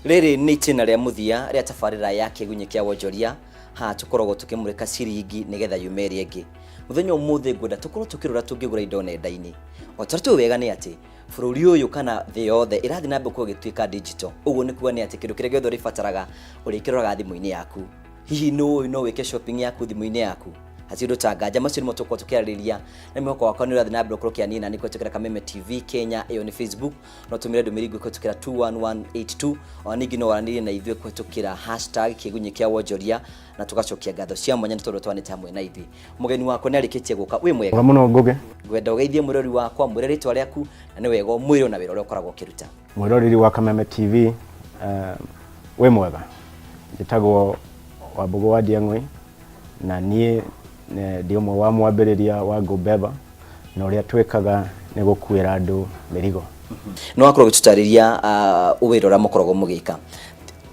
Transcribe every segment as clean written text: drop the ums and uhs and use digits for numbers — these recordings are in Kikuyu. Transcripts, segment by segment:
Rĩrĩ nĩ itĩna rĩa mũthia rĩa tabarĩra ya Kĩgunyĩ kĩa Wonjoria. Haha tũkoragwo tũkĩmũrĩka ciringi nĩgetha yume ĩrĩa ĩngĩ. Mũthenya ũmũthĩ ngwenda tũkorwo tũkĩrora tũngĩgũra indo nenda-inĩ. O ta ũrĩa tũĩ wega nĩ atĩ bũrũri ũyũ kana thĩ yothe ĩrathiĩ na mbere gũkorwo ĩgĩtuĩka digital. Ũguo nĩ kuga nĩ atĩ kĩndũ kĩrĩa gĩothe ũrĩbataraga ũrĩkĩroraga thimũ-inĩ yaku. Hihi nĩ ũĩ no wĩke shopping yaku thimũ-inĩ yaku? Hatirĩ ũndũ ta nganja. Macio nĩmo tũkorwo tũkĩarĩrĩria na mwĩhoko wakwa nĩ ũrathiĩ na mbere gũkorwo ũkĩania nani kũhetũkĩra Kameme TV Kenya, ĩyo nĩ Facebook. No tũmĩre ndũmĩrĩri nguhĩ kũhetũkĩra 21182. Ona ningĩ no waranĩrie na ithuĩ kũhetũkĩra hashtag Kĩgunyĩ kĩa Wonjoria na tũgacokia ngatho cia mwanya nĩ tondũ twanĩte hamwe na ithuĩ. Mũgeni wakwa nĩ arĩkĩtie gũka. Wĩ mwega? Mwega mũno Ngũgĩ. Ngwenda ũgeithie mwĩrori wakwa, mwĩre rĩtwa rĩaku na nĩ wega ũmwĩre ona wĩra ũrĩa ũkoragwo ũkĩruta. Mwĩroreri wa Kameme TV, wĩ mwega? Njĩtagwo Wambũgũ wa Ndiang'ũi na niĩ ndĩ ũmwe wa mwambĩrĩria wa Ngũmbeba, na ũrĩa twĩkaga nĩ gũkuĩra andũ mĩrigo. Nĩ wakorwo ũgĩtũtarĩria wĩra ũrĩa mũkoragwo mũgĩka.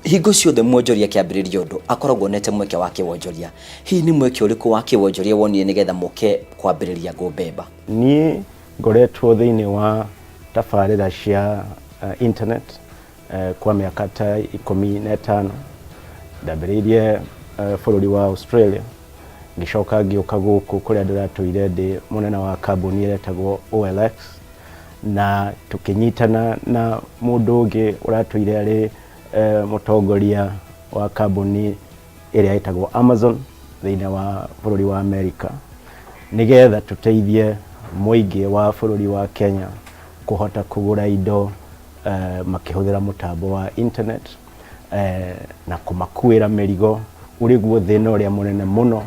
Hingo ciothe mwonjoria akĩambĩrĩria ũndũ akoragwo onete mweke wa kĩwonjoria. Hihi nĩ mweke ũrĩkũ wa kĩwonjoria wonire nĩgetha mũke kwambĩrĩria Ngũmbeba? Niĩ ngoretwo thĩinĩ wa tabarĩra cia internet kwa mĩaka ta 15. Ndambĩrĩirie bũrũri wa Australia, ngĩcoka ngĩũka gũkũ kũrĩa ndĩratũire ndĩ mũnene wa kambuni ĩrĩa ĩtagwo OLX, na tũkĩnyitana na mũndũ ũngĩ ũratũire arĩ mũtongoria wa kambuni ĩrĩa ĩtagwo Amazon thĩinĩ wa bũrũri wa Amerika, nĩgetha tũteithie mũingĩ wa bũrũri wa Kenya kũhota kũgũra indo makĩhũthĩra mũtambo wa internet na kũmakuĩra mĩrigo ũrĩ guo thĩna ũrĩa mũnene mũno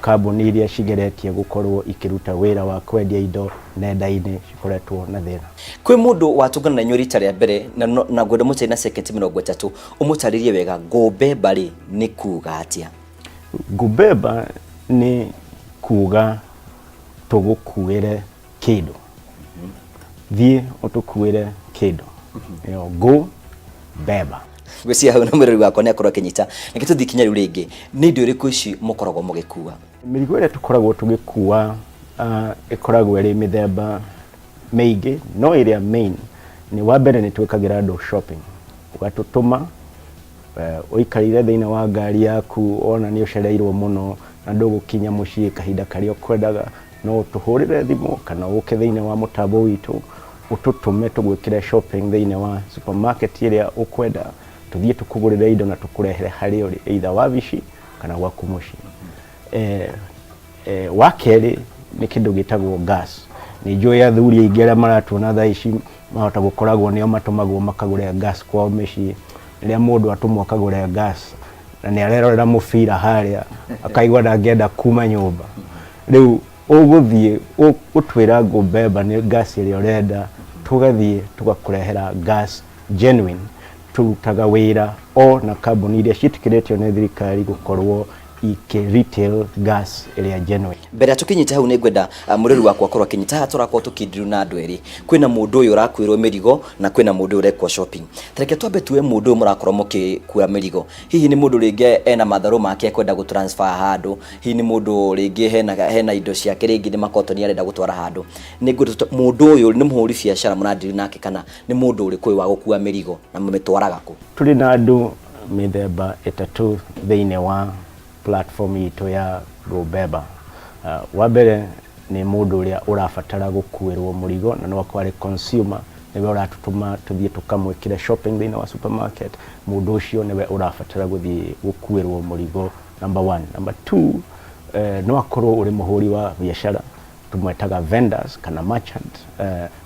kambuni iria cigeretie gũkorwo ikĩruta wĩra wa kwendia indo nenda-inĩ cikoretwo na thĩna. Kwĩ mũndũ watũngana na inyuĩ rita rĩa mbere na na ngwenda ũmũtarĩrie na sekendi 30 ũmũtarĩrie wega ngũmbemba rĩ nĩ kuga atĩa? Ngũmbemba nĩ kuga tũgũkuĩre kĩndũ. Thiĩ ũtũkuĩre kĩndũ. Ĩyo ngũ mbemba. Ngwĩciria hau na mwĩrori wakwa nĩ akorwo akĩnyita. Reke tũthiĩ ikinya rĩu rĩngĩ. Nĩ indo irĩkũ ici mũkoragwo mũgĩkua? Mĩrigo ĩrĩa tũkoragwo tũgĩkua ĩkoragwo ĩrĩ mĩthemba mĩingĩ, no ĩrĩa main nĩ wa mbere nĩ twĩkagĩra andũ shopping. Ũgatũtũma ũikarĩire thĩinĩ wa ngari yaku wona nĩ ũcereirwo mũno na ndũgũkinya mũciĩ kahinda karĩa ũkwendaga, no ũtũhũrĩre thimũ kana ũke thĩinĩ wa mũtambo witũ ũtũtũme tũgwĩkĩre shopping thĩinĩ wa supermarket ĩrĩa ũkwenda, tũthiĩ tũkũgũrĩre indo na tũkũrehere harĩa ũrĩ either wabici kana gwaku mũciĩ. Wa kerĩ nĩ kĩndũ gĩtagwo gas. Nĩ njũĩ athuri aingĩ arĩa maratuona thaa ici mahota gũkoragwo nĩo matũmagwo makagũre gas kwao mĩciĩ. Rĩrĩa mũndũ atũmwo akagũre gas na nĩ arerorera mũbira harĩa akaigua ndangĩenda kuma nyũmba. Rĩu ũgũthiĩ ũtwĩra ngũmbemba nĩ gas ĩrĩa ũrenda, tũgathiĩ tũgakũrehera gas genuine. Tũrutaga wĩra o na kambuni iria ciĩtĩkĩrĩtio nĩ thirikari gũkorwo ikĩ retail gas ĩrĩa genuine. Mbere ya tũkinyĩte hau nĩ ngwenda mũrori wakwa akorwo akĩnyita haha tũrakorwo tũkĩndiru na andũ erĩ. Kwĩna mũndũ ũyũ ũrakuĩrwo mĩrigo na kwĩna mũndũ ũyũ ũrekwo shopping. Ta reke twambe tuoe mũndũ ũyũ mũrakorwo mũgĩkua mĩrigo. Hihi nĩ mũndũ rĩngĩ ena matharũ make ekwenda gũ transfer handũ, hihi nĩ mũndũ rĩngĩ hena indo ciake rĩngĩ nĩ makotoni arenda gũtwara handũ. Nĩ ngwenda mũndũ ũyũ nĩ mũhũri biacara mũrandiri nake kana nĩ mũndũ ũrĩkũ ũyũ wa gũkua mĩrigo na mũmĩtwaraga kũ? Tũrĩ na andũ mĩthemba ĩtatũ thĩinĩ wa platform itũ ya GoBeba. Wa mbere nĩ mũndũ ũrĩa ũrabatara gũkuĩrwo mũrigo na no akorwo arĩ consumer, nĩwe ũratũtũma tũthiĩ tũkamwĩkĩre shopping thĩinĩ wa supermarket, mũndũ ũcio nĩwe ũrabatara gũthiĩ gũkuĩrwo mũrigo number one. Number two, no akorwo ũrĩ mũhũri wa biacara, tũmetaga vendors kana merchant,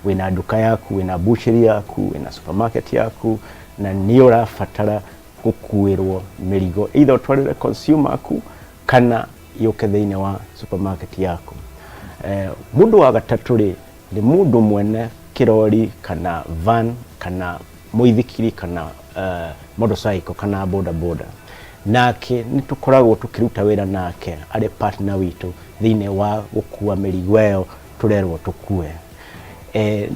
wĩna nduka yaku, wĩna butchery yaku, wĩna supermarket yaku, na nĩ ũrabatara gũkuĩrwo mĩrigo either ũtwarĩre consumer aku kana yũke thĩinĩ wa supermarket yaku. Mũndũ wa gatatũ rĩ, nĩ mũndũ mwene kĩrori kana van kana mũithikiri kana motorcycle kana boda boda. Nake nĩ tũkoragwo tũkĩruta wĩra nake arĩ partner witũ thĩinĩ wa gũkua mĩrigo ĩyo tũrerwo tũkue.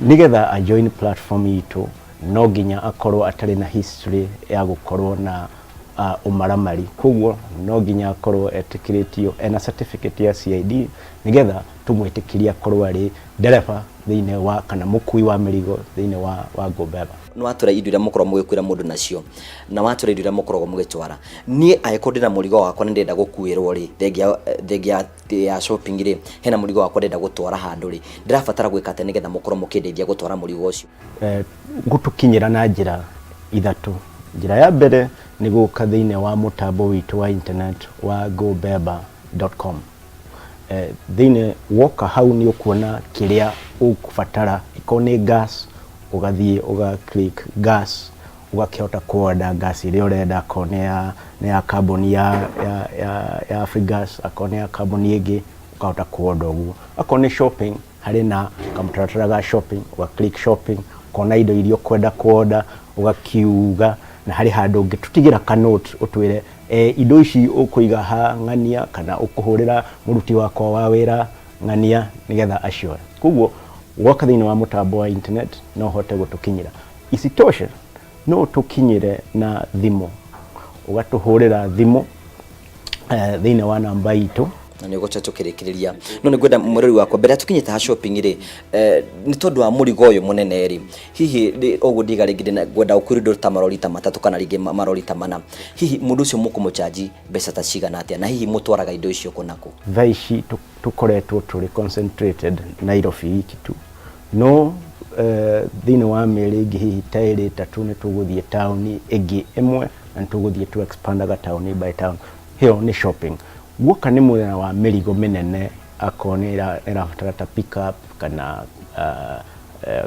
Nĩgetha a join platform itũ no nginya akorwo atarĩ na history ya gũkorwo na Ũmaramari. Koguo no nginya akorwo etĩkĩrĩtio ena certificate ya CID nĩgetha tũmwĩtĩkĩrie akorwo arĩ ndereba thĩinĩ wa kana mũkui wa mĩrigo thĩinĩ wa Gobeba. Nĩ watwĩra indo iria mũkoragwo mũgĩkuĩra mũndũ nacio, na watwĩra indo iria mũkoragwo mũgĩtwara. Niĩ angĩkorwo ndĩna mũrigo wakwa na ndĩrenda gũkuĩrwo rĩ, thengia thengia ya shopping rĩ, hena mũrigo wakwa ndĩrenda gũtwara handũ rĩ, ndĩrabatara gwĩka atĩa nĩgetha mũkorwo mũkĩndeithia gũtwara mũrigo ũcio? Gũtũkinyĩra na njĩra ithatũ. Njĩra ya mbere nĩ gũka thĩinĩ wa mũtambo witũ wa internet wa gobeba.com. Thĩinĩ woka hau nĩ ũkuona kĩrĩa ũkũbatara, ĩkorwo nĩ gas ũgathiĩ ũga click gas ũgakĩhota kũ order gas ĩrĩa ũrenda, akorwo nĩ ya kambuni ya Afrigas, akorwo nĩ ya kambuni ĩngĩ ũkahota kũ order ũguo. Akorwo nĩ shopping harĩ na kamũtaratara ga shopping, ũga click shopping, ũkona indo iria ũkwenda kũ order, ũgakiuga na harĩ handũ ũngĩtũtigĩra ka note ũtwĩre indo ici ũkũiga ha ng'ania kana ũkũhũrĩra mũruti wakwa wa wĩra ng'ania nĩgetha acioe. Koguo woka thĩinĩ wa mũtambo wa internet no ũhote gũtũkinyĩra. Isitoshe no ũtũkinyĩre na thimũ, ũgatũhũrĩra thimũ thĩinĩ wa namba itũ. Na nĩ ũgũcoka tũkĩrĩkĩrĩria, no nĩ ngwenda mwĩrori wakwa mbere ya tũkinyĩte ha shopping rĩ, nĩ tondũ wa mũrigo ũyũ mũnene rĩ, hihi ũguo ndiga rĩngĩ ndĩna ngwenda ũkuĩrwo indo ta marori ta matatũ kana rĩngĩ marori ta mana, hihi mũndũ ũcio mũkũmũchanji mbeca ta cigana atĩa, na hihi mũtwaraga indo icio kũ na kũ? Thaa ici tũkoretwo tũrĩ concentrated Nairobi iki tu, no thĩinĩ wa mĩeri ĩngĩ hihi ta ĩrĩ ĩtatũ nĩ tũgũthiĩ taũni ĩngĩ ĩmwe na nĩ tũgũthiĩ tũ expandaga taũni by town. Ĩyo nĩ shopping. Guoka nĩ mwena wa mĩrigo mĩnene akorwo nĩ ĩrabatara ta pick up kana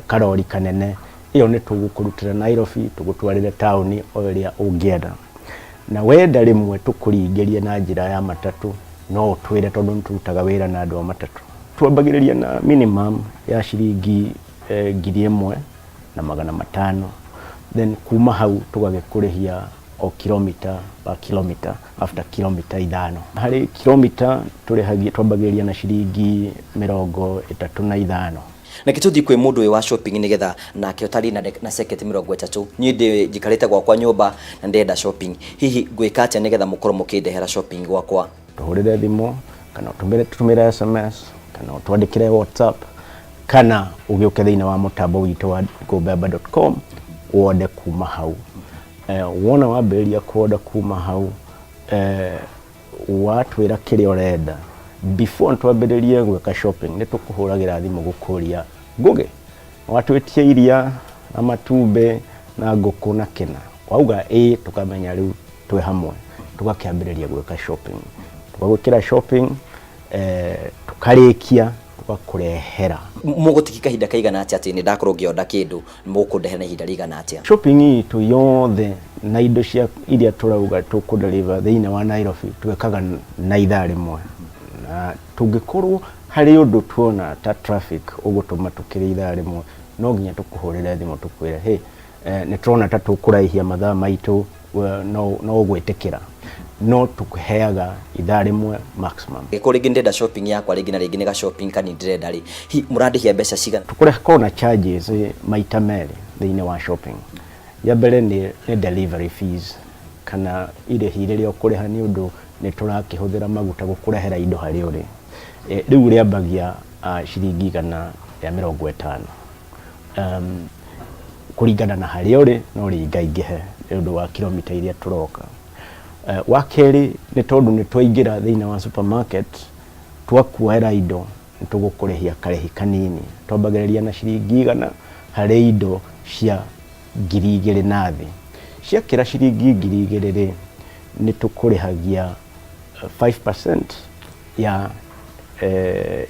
karori kanene, ĩyo nĩ tũgũkũrutĩra Nairobi tũgũtwarĩre taũni o ĩrĩa ũngĩenda. Na wenda rĩmwe tũkũringĩrie na njĩra ya matatũ no ũtwĩre tondũ nĩ tũrutaga wĩra na andũ a matatũ. Twambagĩrĩria na minimum ya ciringi 1500, then kuma hau tũgagĩkũrĩhia o kilomita pa kilomita after kilomita 5. Harĩ kilomita tũrĩhagia twambagĩrĩria na ciringi 35. Reke tũthiĩ kwĩ mũndũ ũyũ wa shopping nĩgetha nake ũtariĩ na ceketi 30. Niĩ ndĩ njikarĩte gwakwa nyũmba na ndĩrenda shopping. Hihi ngwĩka atĩa nĩgetha mũkorwo mũkĩndehera shopping gwakwa? Tũhũrĩre thimũ kana ũtũmĩre SMS kana ũtwandĩkĩre WhatsApp kana ũgĩũke thĩinĩ wa mũtambo witũ wa gobeba.com wonde kuma hau. Wona wambĩrĩria kuonda kuma hau, watwĩra kĩrĩa ũrenda, before twambĩrĩrie gwĩka shopping nĩ tũkũhũragĩra thimũ gũkũria Ngũgĩ, watwĩtia iria na matumbĩ na ngũkũ na kĩna, wauga ĩĩ tũkamenya rĩu twĩ hamwe, tũgakĩambĩrĩria gwĩka shopping, tũgagwĩkĩra shopping, tũkarĩkia tũgakũrehera. Mũgũtiki kahinda kaigana atĩa atĩ nĩ ndakorwo ngĩonda kĩndũ mũkũndehera na ihinda rĩigana atĩa? Shopping itũ yothe na indo cia iria tũrauga tũkũ deliver thĩinĩ wa Nairobi twĩkaga na ithaa rĩmwe, na tũngĩkorwo harĩ ũndũ tuona ta traffic ũgũtũma tũkĩre ithaa rĩmwe no nginya tũkũhũrĩre thimũ tũkwĩre hey, nĩ tũrona ta tũkũraihia mathaa maitũ, no ũgwĩtĩkĩra, no tũkũheaga ithaa rĩmwe maximum. Angĩkorwo rĩngĩ ndĩrenda shopping yakwa rĩngĩ na rĩngĩ nĩ ga shopping kanini ndĩrenda rĩ, hihi mũrandĩhia mbeca cigana? Tũkoragwo na charges maita merĩ thĩinĩ wa shopping. Ya mbere nĩ delivery fees kana irĩhi rĩrĩa ũkũrĩha nĩ ũndũ nĩ tũrakĩhũthĩra maguta gũkũrehera indo harĩa ũrĩ. Rĩu rĩambagia ciringi 150. Kũringana na harĩa ũrĩ no rĩingaingĩhe nĩ ũndũ wa kilomita iria tũroka. Wa kerĩ nĩ tondũ nĩ twaingĩra thĩinĩ wa supermarket twakuoera indo nĩ tũgũkũrĩhia karĩhi kanini. Twambagĩrĩria na ciringi 100 harĩ indo cia 2000 na thĩ. Ciakĩra ciringi 2000 rĩ, nĩ tũkũrĩhagia 5%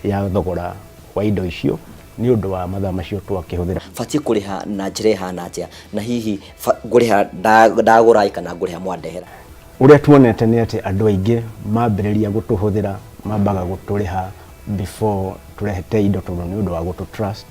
ya thogora wa indo icio nĩ ũndũ wa mathaa macio twakĩhũthĩra. Batiĩ kũrĩha na njĩra ĩhana atĩa, na hihi ngũrĩha ndagũra kana ngũrĩha mwandehera? Ũrĩa tuonete nĩ atĩ andũ aingĩ mambĩrĩria gũtũhũthĩra mambaga gũtũrĩha before tũrehete indo tondũ nĩ ũndũ wa gũtũ trust,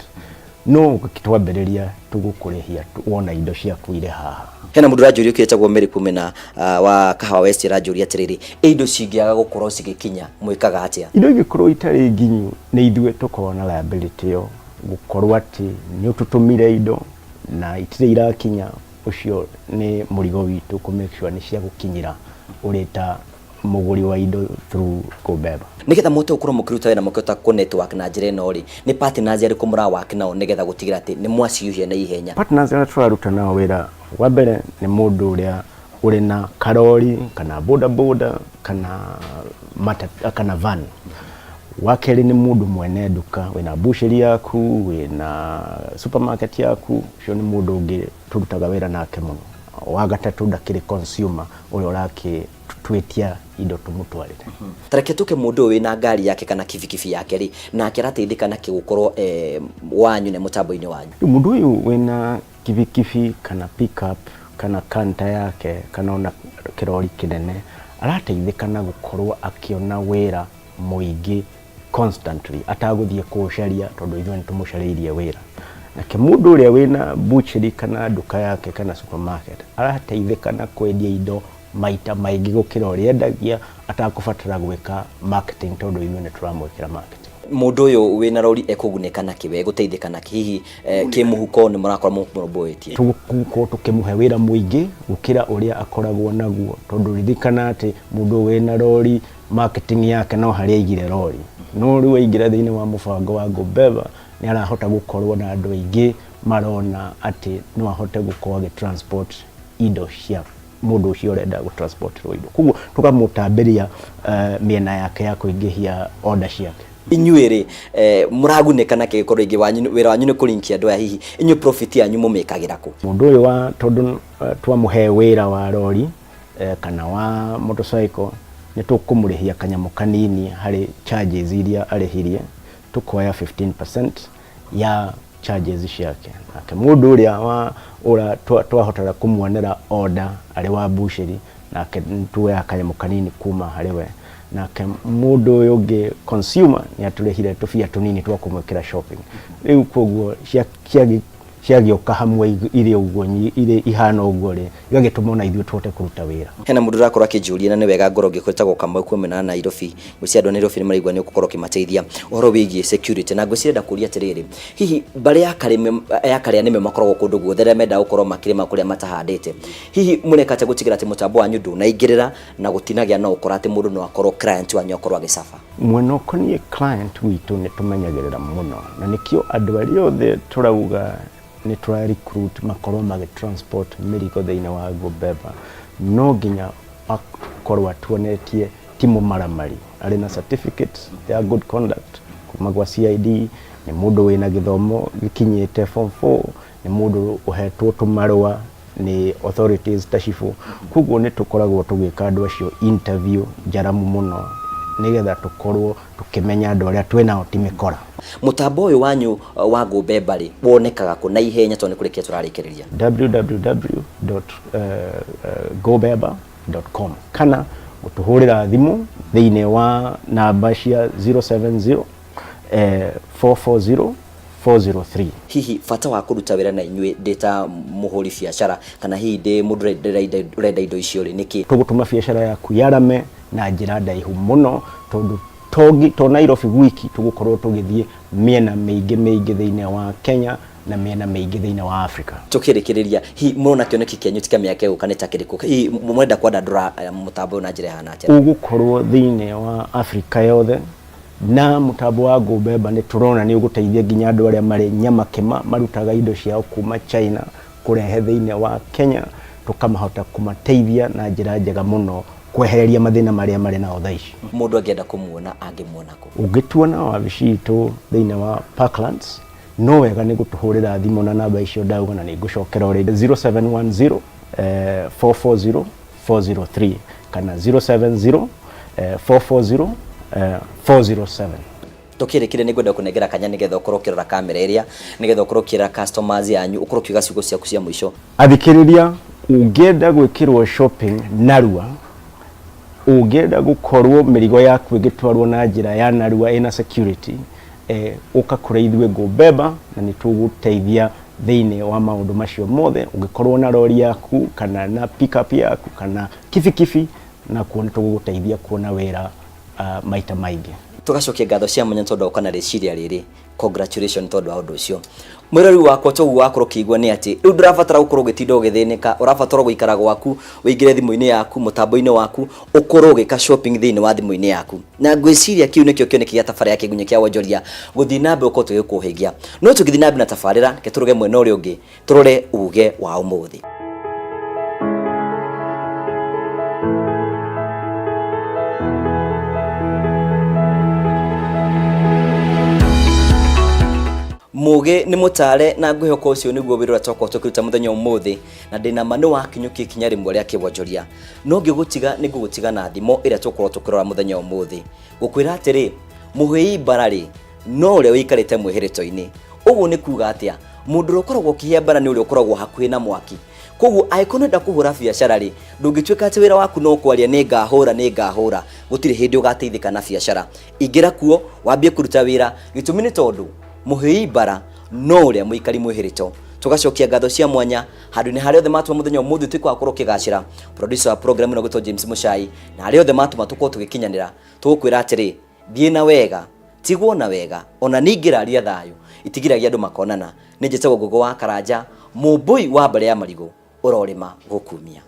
no twambĩrĩria tũgũkũrĩhia wona indo ciaku irĩ haha. Hena mũndũ ũranjũria ũkĩtagwo Mary Kumena wa Kahawa West aranjũria atĩrĩrĩ, ĩ indo cingĩaga gũkorwo cigĩkinya mwĩkaga atĩa? Indo ingĩkorwo itarĩ nginyu nĩ ithuĩ tũkoragwo na liability ĩyo gũkorwo atĩ nĩ ũtũtũmire indo na itirĩ irakinya, Ũcio nĩ mũrigo witũ kũ make sure nĩ cia gũkinyĩra ũrĩ ta mũgũri wa indo through GoBeba. Nĩgetha mũhote gũkorwo mũkĩruta wĩra, mũkĩhota kũ network na njĩra ĩno rĩ, nĩ partners arĩkũ mũra work nao nĩgetha gũtigĩra atĩ nĩ mwaciũhia na ihenya? Partners arĩa tũraruta nao wĩra, wa mbere nĩ mũndũ ũrĩa ũrĩ na karori kana boda boda kana mata, kana van. Wa kerĩ nĩ mũndũ mwene nduka, wĩna butchery yaku, wĩna supermarket yaku, ũcio nĩ mũndũ ũngĩ tũrutaga wĩra nake mũno. Wa gatatũ ndakĩrĩ consumer ũrĩa ũrakĩtwĩtia indo tũmũtwarĩre. Tareke tũke mũndũ ũyũ wĩna ngari yake kana kibikibi yake rĩ, nake arateithĩka nakĩ gũkorwo wanyu na mũtambo-inĩ wanyu? Rĩu mũndũ ũyũ wĩna kibikibi kana pickup kana kanta yake kana ona kĩrori kĩnene arateithĩka na gũkorwo akĩona wĩra mũingĩ constantly atagũthiĩ kũũcaria, tondũ ithuĩ nĩ tũmũcarĩirie wĩra. Nake mũndũ ũrĩa wĩna butchery kana nduka yake kana supermarket arateithĩka na kwendia indo maita maingĩ gũkĩra ũrĩa endagia, atakũbatara gwĩka marketing, tondũ ithuĩ nĩ tũramwĩkĩra marketing. Mũndũ ũyũ wĩna rori ekũgunĩka nakĩ, we gũteithĩka nakĩ hihi kĩmũhuko nĩ mũrakorwo mũrũmbũĩtie? Tũgũkorwo tũkĩmũhe wĩra mũingĩ gũkĩra ũrĩa akoragwo naguo, tondũ ririkana atĩ mũndũ wĩna rori marketing yake no harĩa aigire rori, no rĩu aingĩra thĩinĩ wa mũbango wa GoBeba nĩ arahota gũkorwo na andũ aingĩ marona atĩ no ahote gũkorwo agĩ transport indo cia mũndũ ũcio ũrenda gũ transporterwo indo, koguo tũkamũtambĩria mĩena yake ya kũingĩhia order ciake. Inyuĩ rĩ, mũragunĩka nakĩ gĩkorwo rĩngĩ wanyu wĩra wanyu nĩ kũrinkia andũ aya? Hihi inyuĩ profit yanyu mũmĩkagĩra kũ? Mũndũ ũyũ wa tondũ twamũhe wĩra wa rori kana wa motorcycle, nĩ tũkũmũrĩhia kanyamũ kanini harĩ charges iria arĩhirie, tũkoya 15% ya charges ciake. Nake mũndũ ũrĩa wa ũra twahotaga kũmuonera order arĩ wa butchery, nake tuoya kanyamũ kanini kuma harĩ we. Nake mũndũ ũyũ ũngĩ consumer nĩ atũrĩhire tũbia tũnini twa kũmwĩkĩra shopping. Rĩu koguo ciagĩũka hamwe irĩ ũguo, irĩ ihana ũguo rĩ, igagĩtũma ona ithuĩ tũhote kũruta wĩra. Hena mũndũ ũrakorwo akĩnjũria, na nĩ wega ngorwo ngĩkwĩtagwo Kamau kumena na Nairobi. Ngwĩciria andũ a Nairobi nĩ maraigua nĩ ũgũkorwo ũkĩmateithia ũhoro wĩgiĩ security, na ngwĩciria ndenda kũria atĩrĩrĩ, hihi mbarĩ ya karĩme ya karĩa nĩme makoragwo kũndũ guothe, arĩa mendaga gũkorwo makĩrĩma kũrĩa matahandĩte, hihi mũreka atĩa gũtigĩrĩra atĩ mũtambo wanyu ndũnaingĩrĩra na gũtinagĩa na ũkora atĩ mũndũ no akorwo client wanyu akorwo agĩcaba? Mwena ũkoniĩ client witũ nĩ tũmenyagĩrĩra mũno, na nĩkĩo andũ arĩa othe tũrauga nĩ tũra recruit makorwo magĩ transport mĩrigo thĩinĩ wa GoBeba no nginya akorwo atuonetie ti mũmaramari, arĩ na certificate ya good conduct kuma gwa CID, nĩ mũndũ wĩna gĩthomo gĩkinyĩte form 4, nĩ mũndũ ũhetwo tũmarũa nĩ authorities ta cibũ. Koguo nĩ tũkoragwo tũgĩka andũ acio interview njaramu mũno, nĩgetha tũkorwo tũkĩmenya andũ arĩa twĩnao ti mĩkora. Mũtambo ũyũ wanyu wa GoBeba rĩ, wonekaga kũ na ihenya, tondũ nĩ kũrĩkia tũrarĩkĩrĩria? www.gobeba.com kana gũtũhũrĩra thimũ thĩinĩ wa namba cia 070 440 403. Hihi bata wa kũruta wĩra na inyuĩ ndĩ ta mũhũri biacara kana hihi ndĩ mũndũ ũrenda indo icio rĩ, nĩkĩ? Tũgũtũma biacara yaku yarame na njĩra ndaihu mũno, tondũ to Nairobi gwiki, tũgũkorwo tũgĩthiĩ mĩena mĩingĩ mĩingĩ thĩinĩ wa Kenya na mĩena mĩingĩ thĩinĩ wa Africa. Tũkĩrĩkĩrĩria, hihi mũrona kĩoneki kĩanyu tika mĩaka ĩgũka nĩ ta kĩrĩkũ? Hihi mwenda kwandandũra mũtambo ũyũ na njĩra ĩhana atĩa? Ũgũkorwo thĩinĩ wa Africa yothe, na mũtambo wa GoBeba nĩ tũrona nĩ ũgũteithia nginya andũ arĩa marĩ Nyamakĩma marutaga indo ciao kuma China kũrehe thĩinĩ wa Kenya, tũkamahota kũmateithia na njĩra njega mũno kwehereria mathĩna marĩa marĩ nao thaa ici. Mũndũ angĩenda kũmuona angĩmuona kũ? Ũngĩtuona wabici itũ thĩinĩ wa Parklands, no wega nĩ gũtũhũrĩra thimũ na namba icio ndauga, na nĩ ngũcokera o rĩngĩ, 0710 440 403 kana 070 440 407. Tukĩrĩkĩria, nĩ ngwenda kũnengera kanya nĩgetha ũkorwo ũkĩrora kamera ĩrĩa, nĩgetha ũkorwo ũkĩra customers yanyu, ũkorwo ũkiuga ciugo ciaku cia mũico. Athikĩrĩria, ũngĩenda gwĩkĩrwo shopping narua, ũngĩenda gũkorwo mĩrigo yaku ĩgĩtwarwo na njĩra ya narua ĩna security, ũka kũrĩ ithuĩ GoBeba na nĩ tũgũteithia thĩinĩ wa maũndũ macio mothe. Ũngĩkorwo na rori yaku kana na pickup yaku kana kibikibi, nakuo nĩ tũgũgũteithia kuona wĩra maita maingĩ. Tũgacokia ngatho cia mwanya tondũ wa na rĩciria rĩrĩ. Congratulations tondũ wa ũndũ ũcio. Mwĩrori wakwa, toguo wakorwo ũkĩigua nĩ atĩ rĩu ndũrabatara gũkorwo ũgĩtinda ũgĩthĩnĩka, ũrabatara gũikara gwaku, ũingĩre thimũ-inĩ yaku, mũtambo-inĩ waku, ũkorwo ũgĩka shopping thĩinĩ wa thimũ-inĩ yaku. Na ngwĩciria kĩu nĩkĩo kĩoneki gĩa tabarĩra ya Kĩgunyĩ kĩa Wonjoria gũthiĩ na mbere gũkorwo tũgĩkũhĩgia. No tũgĩthiĩ na mbere na tabarĩra, reke tũrũge mwena ũrĩa ũngĩ, tũrore uge wa ũmũthĩ. Mũgĩ nĩ mũtare na ngwĩhoka ũcio nĩguo wĩra ũrĩa twakorwo tũkĩruta mũthenya ũmũthĩ, na ndĩna ma nĩ wakinyũkia ikinya rĩmwe rĩa kĩwonjoria. No ngĩgũtiga nĩ ngũgũtiga na thimo ĩrĩa tũkorwo tũkĩrora mũthenya ũmũthĩ, gũkwĩra atĩrĩ, mũhĩi mbara-rĩ, no ũrĩa ũikarĩte mwĩhĩrĩto-inĩ. Ũguo nĩ kuga atĩa? Mũndũ ũrĩa ũkoragwo ũkĩhĩa mbara nĩ ũrĩa ũkoragwo hakuhĩ na mwaki. Koguo angĩkorwo nĩũrenda kũhũra biacara rĩ, ndũngĩtuĩka atĩ wĩra waku no kwaria nĩ ngahũra nĩ ngahũra, gũtirĩ hĩndĩ ũgateithĩka na biacara. Ingĩra kuo wambie kũruta wĩra, gĩtũmi nĩ tondũ mũhĩi mbara no ũrĩa mũikari mwĩhĩrĩto. Tũgacokia ngatho cia mwanya handũ-inĩ harĩa othe matũma mũthenya ũmũthĩ ũtuĩke wa gũkorwo ũkĩgacĩra. Producer wa program ĩno gwĩtwo James Mũchai, na arĩa othe matũma tũkorwo tũgĩkinyanĩra, tũgũkwĩra atĩrĩ, thiĩ na wega, tigwo na wega, ona ningĩraria thayũ, itigiragia andũ makonana. Nĩ njĩtagwo Ngũgũ wa Karanja, mũmbũi wa mbarĩ ya marigũ, ũrorĩma gũkumia.